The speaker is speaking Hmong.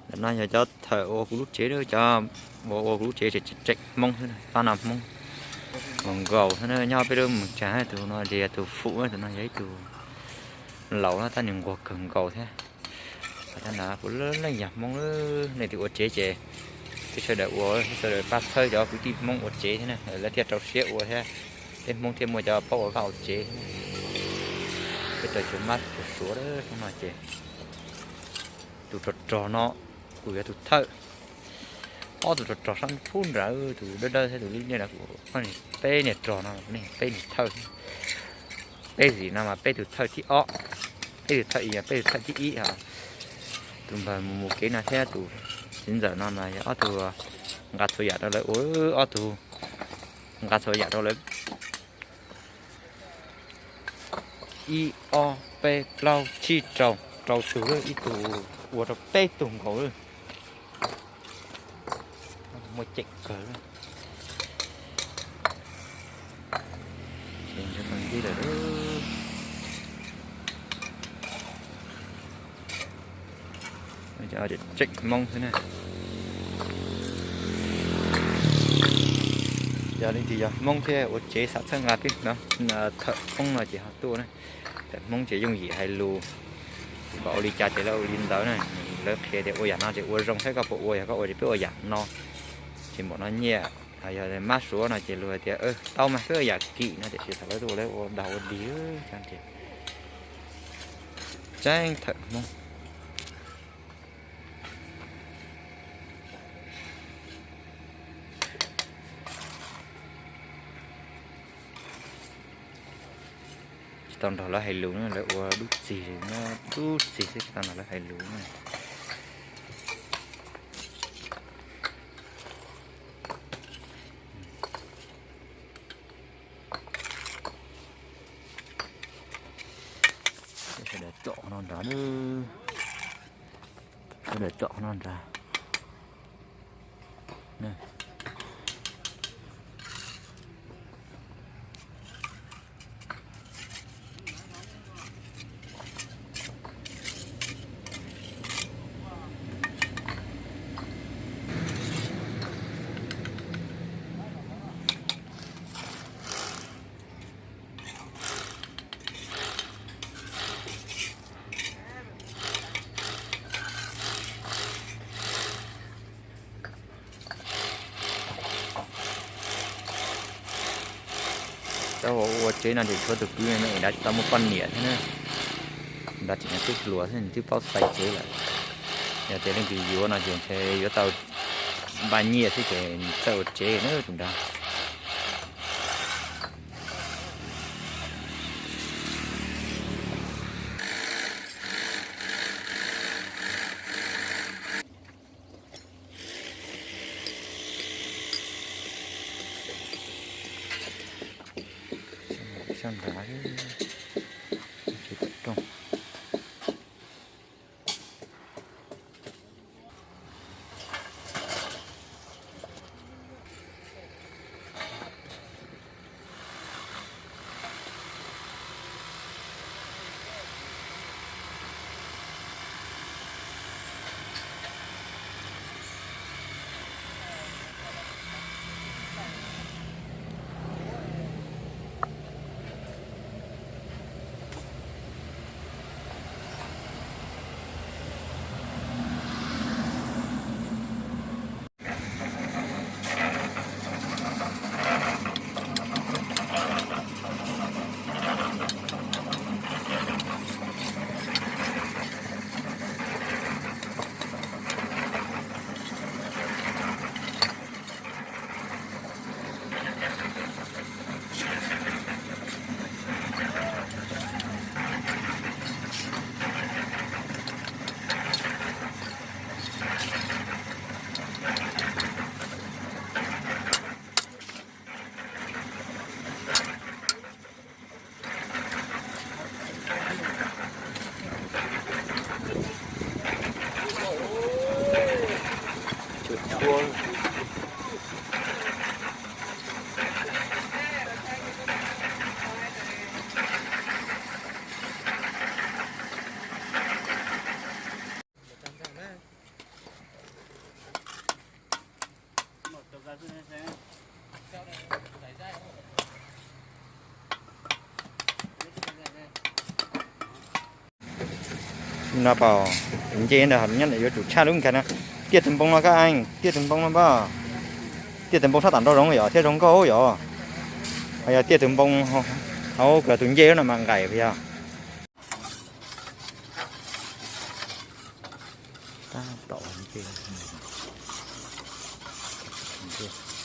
Ntawm no yog cov thawm ua kuv lub tsev, cov uas ua kuv lub tsev tseem Hmoob xwb, pab no Hmoob nkaus nkaus xwb na. Nyob peb lub Moos Tsav, tus no ces yog tus fum, tus no yog ib tug laus na, tab nws nquag kawg nkaus thiab. Tab ntawd puav leej yog Hmoob, leej twg ua tsev ces twb sawv daws ua, sawv daws pab txhawb cov kwv tij Hmoob ua tsev thiab na, lawv thiaj rau siab ua thiab. Peb Hmoob thiaj muaj cov paub ua vaj ua tsev thiab. Peb rau cov mab suav suav no ces tus rog rog no kuj yog tus thawj. Ob tug rog rog sab phub nrad, tus dawb dawb thiab tus liab liab no kuj, peb niag rog no, peb niag thawj. Peb zim no mas peb tus thawj thib ob, peb tus thawj ib, peb tus thawj thib ib. Tus npawg mus mus kev no thiab tus txiv ntxawm no mas yog ob tug nqa txhua yam rau lawv ua, ob tug nqa txhua yam rau lawv. Ib ob peb plaub tsib rau, rau tug, ib tug ua rau peb tug nkaus. Muaj ceem kawg. Ntib lawm. Tseem Hmoob xwb na. Yog leej twg yog Hmoob thiab ua tsev xav txhawb nqa peb thawm Hmoob no ces ho tuaj na. Thawm Hmoob ces yooj yim hais lus, kom ua li cas ces lawv ua li ntawd na. Lawv qhia tias ua yam no ces ua zoo, saib koj puas ua, yog koj ua ces peb ua yam no, ces npaum no nyiaj. Yog mab suav no ces luag hais tias tau mas peb ua yam kim no, tiam sis thaum lawv tuaj lawv ua dag ua dig ces tseem thawm Hmoob. Tsis tau nrog lawv hais lus na, lawv ua dub txig, dub txig xwb, tsis tau nrog lawv hais lus na. Sawv daws tsom qhov no nrad, sawv daws tsom qhov no nrad. Cov uas ua tsev no ces tshuav tus kwv no es nrad tsis tau muaj poj niam thiab na. Nrad tseem yog tub hluas xwb, nws twb paub xaiv tsev lawm. Yog tias leej twg yuav no ces ntshe yuav tau npaj nyiaj xwb ces nws txawj ua tsev na tus nrad. Sab nrad, tsis tau rooj. No pom tus nce ntawd nyob yuav tsum tshaj lub nkag no. Tiaj tus npoo no koj eej, tiaj tus npoo no npaj. Tiaj tus npoo sab tom nraum zoov yom, thiab zoo nkauj yom. Ho yog tiaj tus npoo hauv kuv tus ncej no mas nqaim yog. Tab tom nce, nce.